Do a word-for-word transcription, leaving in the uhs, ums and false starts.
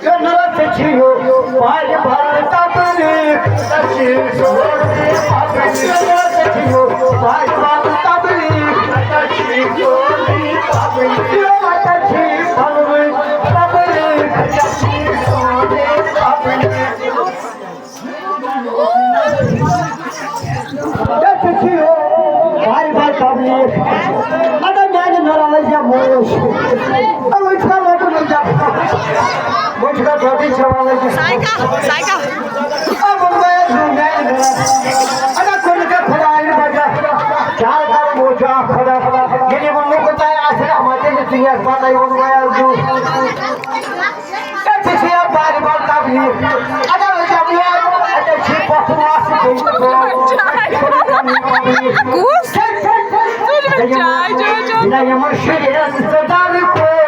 جنت چھِ یہِ پالہِ بَل تبلیغ، تَتہِ چھِ سورُے پبلِک۔ جنت چھِ یہِ پالہِ بَل تبلیغ، تَتہِ چھِ سورُے پبلِک۔ تَتہِ چھِ پَلوٕنۍ پبلِک، تَتہِ چھِ سورُے پبلِک۔ ہے، ژٕ چھُے ہو، بار بار تبلیغ۔ مگر میانہِ نرا لٔج یا موج۔ اے، وۄنۍ چھُ کانٛہہ لۄکُٹ لٔج یا۔ وۄنۍ چھُ کانٛہہ دۄدٕے کھٮ۪وان لٔگِتھ۔ سایکا، سایکا۔ اے، وۄنۍ گٔیَس بہٕ میانہِ نرا۔ اگر کُنہِ تہِ خدایہِ بجا۔ کیٛاہ کرٕ موجا خدا۔ ییٚلہِ ووٚنمُت خدایہِ آسہِ رحمت، تیٚلہِ ژٕ یَتھ پَتَے ووٚن گٔیَس بہٕ۔ أسۍ چھِ یا بارِ بار تبلیغ۔ اگر أسۍ جمعیت، اَتہِ چھِ پَتھر آسہِ بیٚیہِ تہِ۔ کُس؟ ژٕ چھُکھ چاے چٮ۪وان، چٮ۪وان؟ نہ، یِمَن شُرٮ۪ن ژٕ ڈَرٕ پٲٹھۍ۔